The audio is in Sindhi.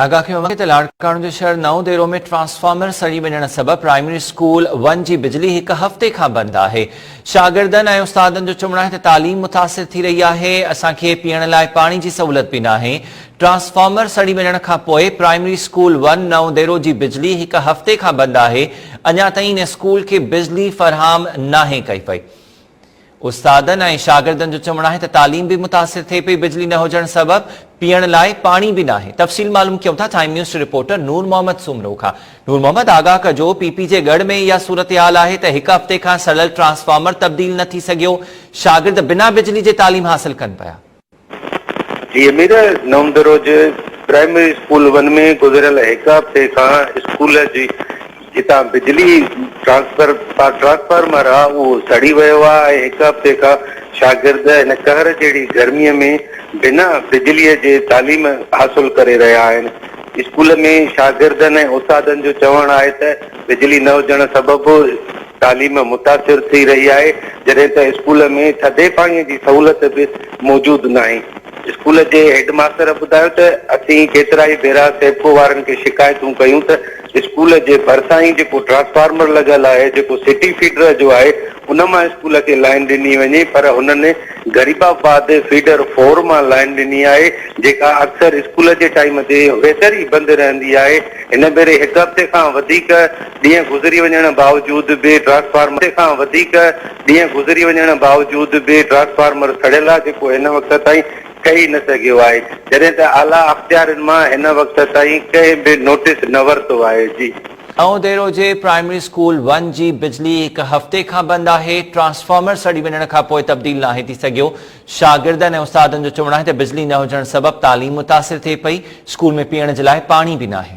آگاهه ڪيو وڃي ته لاڙڪاڻو جي شهر نئون ديرو ۾ ٽرانسفارمر سڙي وڃڻ سبب پرائمري اسڪول ون جي بجلي هڪ هفتي کان بند آهي. شاگردن ۽ استادن جو چوڻ آهي ته تعليم متاثر ٿي رهي آهي، اسان کي پيئڻ لاء پاڻي جي سهولت به ناهي. ٽرانسفارمر سڙي وڃڻ کان پوء پرائمري اسڪول ون نئون ديرو جي بجلي هڪ هفتي کان بند آهي، اڃا تائين ان اسڪول کي بجلي فراهم ناهي ڪئي وئي. استادن ۽ شاگردن جو چوڻ آهي ته تعليم به متاثر ٿئي پئي، بجلي نه هجڻ سبب پيئڻ لاء پاڻي به ناهي. تفصيل معلوم ڪيون ٿا ٽائيم نيوز جي رپورٽر نور محمد سومرو کان. نور محمد آگاهه ڪجو پي پي جي ڳڙهه ۾ اها صورتحال آهي ته هڪ هفتي کان سڙيل ٽرانسفارمر تبديل نه ٿي سگهيو، شاگرد بنا بجلي جي تعليم حاصل ڪن پيا. جي امير نئون جي پرائمري اسڪول ون ۾ گذريل هڪ هفتي کان اسڪول جي جتان بجلي ٽرانسفر ٽرانسفارمر آ اهو سڙي ويو آ ۽ هڪ هفتي کان شاگرد هن قهر جهڙي گرمي ۾ بنا بجلي جي تعليم حاصل ڪري رهيا آهن اسڪول ۾ شاگردن ۽ استادن جو چوڻ آهي ته بجلي نه هجڻ سبب تعليم متاثر ٿي رهي آهي، جڏهن ته اسڪول ۾ ٿڌي پاڻي جي سهولت به موجود ناهي. اسڪول جي هيڊ ماستر ٻڌايو ته اسين ڪيترائي ڀيرا سيپڪو وارن کي شڪايتون ڪيون ته اسڪول جي ڀرسان ئي جيڪو ٽرانسفارمر لڳل آهي جيڪو سٽي فيڊر جو آهي ان مان اسڪول کي لائين ڏني وڃي پر هنن غريب آباد فيڊر فور مان لائين ڏني آهي جيڪا اڪثر اسڪول جي ٽائيم تي ويتر ئي بند رهندي آهي هن ڀيري هڪ هفتي کان وڌيڪ ڏينهن گذري وڃڻ باوجود به ٽرانسفارمر هفتي کان وڌيڪ ڏينهن گذري وڃڻ باوجود به ٽرانسفارمر سڙيل آهي جيڪو هن وقت تائين ٺهي نه سگهيو آهي جڏهن ته اعليٰ اختيارين مان هن وقت تائين ڪنهن به نوٽيس نه ورتو آهي جي. نئون ديرو جي پرائمري اسڪول ون جي بجلي هڪ هفتي کان بند آهي، ٽرانسفارمر سڙي وڃڻ کان پوء تبديل ناهي ٿي سگهيو، شاگردن ۽ استادن جو چوڻ آهي ته بجلي نه هجڻ سبب تعليم متاثر ٿئي پئي، اسڪول ۾ پيئڻ جي لاء پاڻي به ناهي.